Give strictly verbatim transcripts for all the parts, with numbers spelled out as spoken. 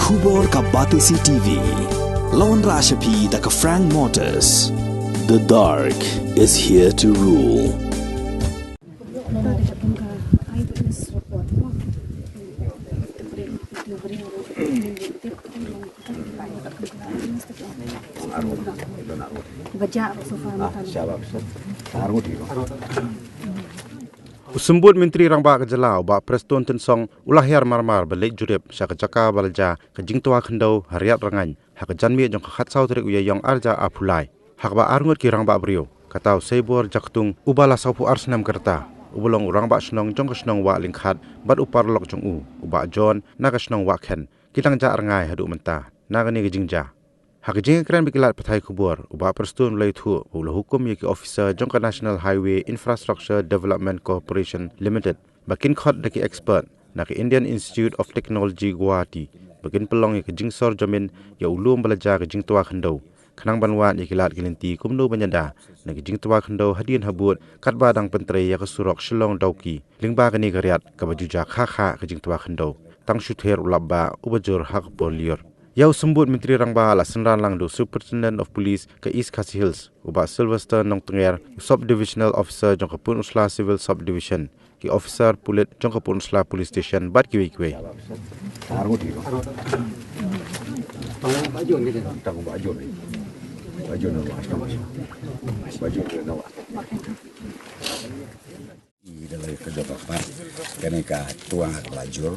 Khubor ka Batesi T V. Lawan Rashapi da ka Frank Motors. The dark is here to rule. U Symbud Myntri Rangbah ka jylla u Bah Prestone Tynsong u la hiar marmar ban leit jurip sha ka jaka ba la jia ka jingtwa khyndew ha Riat Rngaiñ ha ka janmiet jong ka khatsaw tarik u Ïaïong arhajar arphew lai. Ha kaba arngut ki rangbah briew, kata u Seibor Jaktung uba la sawphew ar snem ka rta, uba long u rangbah shnong jong ka shnong Wah Lyngkhat bad u paralok jong u, u Bah John na ka shnong Wah Khen, ki dang jah rngai haduh mynta na kane ka jingjia. Ha ka jingïakren bad ki lad pathai khubor, u Bah Prestone u la ïathuh ba u la hukum ïa ki officer jong ka National Highway Infrastructure Development Corporation Limited ba kin khot da ki expert na ka Indian Institute of Technology Guwahati ba kin pynlong ïa ka jingsor jamin ïa u lum ba la jia ka jingtwa khyndew, khnang ban wad ïa ki lad ki lynti kumno ban ïada na ka jingtwa khyndew hadien habud katba dang pyntrei ïa ka surok Shillong Dawki lyngba kane ka riat kaba ju jia kha kha ka jingtwa khyndew. Tang shu ther u lap ba uba jur ha ka por lyiur. Ïa u Symbud Myntri Rangbah la synran lang da u Superintendent of Police ka East Khasi Hills, u Bah Sylvester Nongtnger, u Sub Divisional Officer jong ka Pynursla Civil Sub Division, ki officer pulit jong ka Pynursla Police Station bad kiwei kiwei. I da lei ka jong ka pat kane ka twa ka la jur.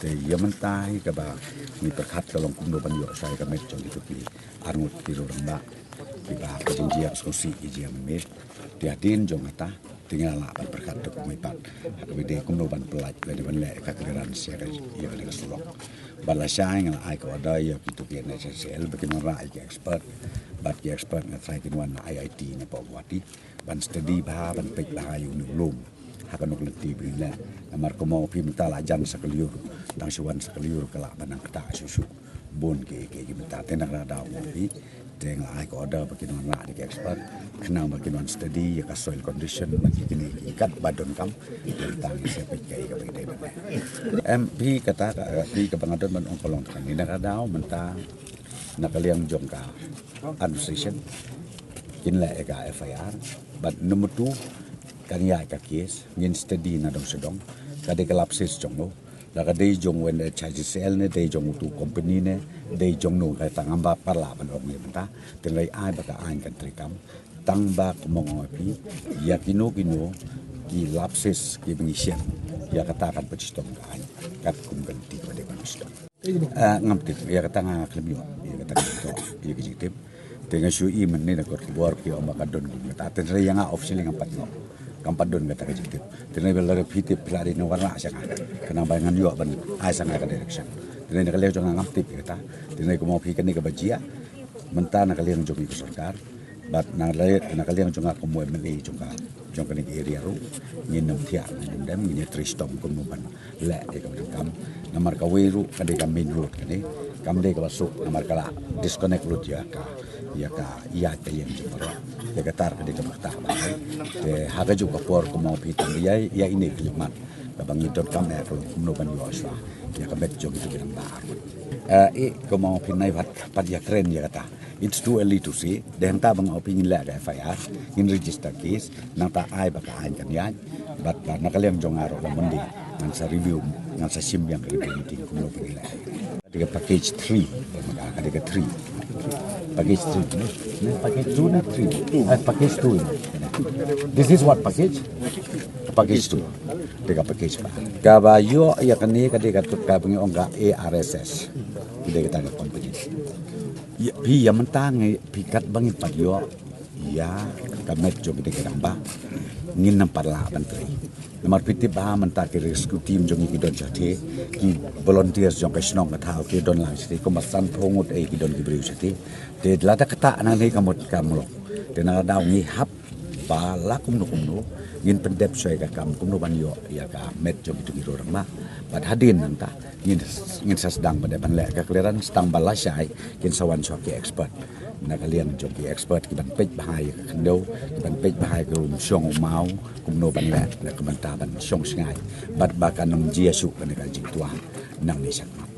Te ïa mynta hi kaba ngi pyrkhat ka long kumno ban ïoh shai ka met jong kito ki arngut ki rangbah kiba ka jingjia ka sngewsih ki jia mynmiet. Te hadien jong kata te ngi la lah ban pyrkhat da kumne pat ha kaba dei kumno ban pynlait lane ban leh ka clearance ïa ka, ïa kane ka surok. Bad lashai nga la ai ka order ïa kito ki N H I D C L ba kin wanrah ïa ki expert. Bad ki expert nga tharai kin wan na I I T na Guwahati ban study bha, ban peit bha ïa une u lum ha kano ka lynti ba ngin leh. Namar kumno phi mynta la jan sa ka lyiur, tang shu wan sa ka lyiur ka lah ban nang ktah shuh shuh. Bun ki, ki, ki mynta te na ka daw kumno phi te nga la ai ka order ba kin wanrah da ki expert khnang ba kin wan study ïa ka soil condition bad ki kine ki kat ba donkam. Te tang ïa sa peit kaei kaba dei ban leh. Em, phi kata ka, phi kaba nga don ban ong ka long tang ïa na ka daw mynta na ka liang jong ka administration kin leh ïa ka F I R. Bad number two, kan ïaid ka case, ngin study na dong sha dong, ka dei ka lapses jong no, la ka dei jong u N H I D C L ne, dei jong utu u company ne, dei jong no, kata ngam pat lah ban ong ïa mynta. Te ngi ai ba ka aiñ kan treikam. Tang ba kumno nga ong ïa phi, ïa kino kino ki lapses kiba ngi shem, ïa kata kan pynchitom ka aiñ katkum ka lynti kaba dei ban chitom. Ah, ngam tip ïa kata, nga khlem ïoh ïa kata ka jingtip, ïa ka jingtip. Te nga shu i mynne na kot khubor ki ong ba ka don kum kata, te ïa nga officially ngam pat ïoh, ngam pat don kata ka jingtip. Te lada phi tip phi lah dei na wanrah sha nga, khnang ba ngan ïoh ban ai sha nga ka direction. Te na ka liang jong nga ngam tip ïa kata. Te kumno phi kane kaba jia mynta na ka liang jong ka sorkar. Bad na ka liang, na ka liang jong nga kum u M L A jong ka, jong kane ka area ruh, ngin ym thiah, ngin ym dem, ngin ïa trei shitom kumno ban leh ïa kaba donkam. Namar kawei ruh ka dei ka main road kane, kam dei kaba suk, namar ka la disconnect lut ïa ka, ïa ka, ïa ka ïing jong baroh. Te kata ka dei kaba ktah bha. Te ha kajuh ka por kumno phi tang ïa, ïa ine i khyllipmat kaba ngi donkam ïa ka long kumno ban ïoh shuwa ïa ka met jong kito ki rangbah arngut. Eh, i kumno phi nai pat, pat ïakren ïa kata. It's too early to say. Dei hangta ba nga ong phi ngin leh ka F I R, ngin register case, nangta ai ba ka aiñ kan ïaid. Bad, bad na ka liang jong nga ruh la Monday ngan sa review, ngan sa shim biang ka review meeting kumno ba ngin leh. Ka dei ka package three, ka dei ka three. Package three. Ne, package two ne three? Ah, package two. This is what package? Package two. Dei ka package ba. Kaba ïoh ïa kane ka dei ka tut kaba ngi ong ka A R S S. Dei kata ka company. Ïa, phi ïa mynta ngi phi kat ba ngin pat ïoh ïa ka met jong kito ki rangbah, ngin ym pat lah ban trei. Namar phi tip ba mynta ki rescue team jong ngi ki don shatei, ki volunteers jong ka shnong ka thaw ki don lang shatei, kumba sanphew ngut ei ki don ki briew shatei. Te lada kata nangne ka mut ka mlok. Te na ka daw ngi hap ba la kumno kumno ngin pyndep shuwa ïa ka kam kumno ban ïoh ïa ka met jong kito ki rangbah. Bad hadien nangta ngin, ngin sa sdang ban, ban leh ka clearance tang ba lashai kin sa wan shuwa ki expert. Na ka liang jong ki expert ki ban peit bha ïa ka khyndew, ki ban peit bha ïa ka rum shong u maw, kumno ban leh na ka bynta ban shong shngaiñ bad ba kan ym jia shuh kane ka jingtwa nangne shakhmat.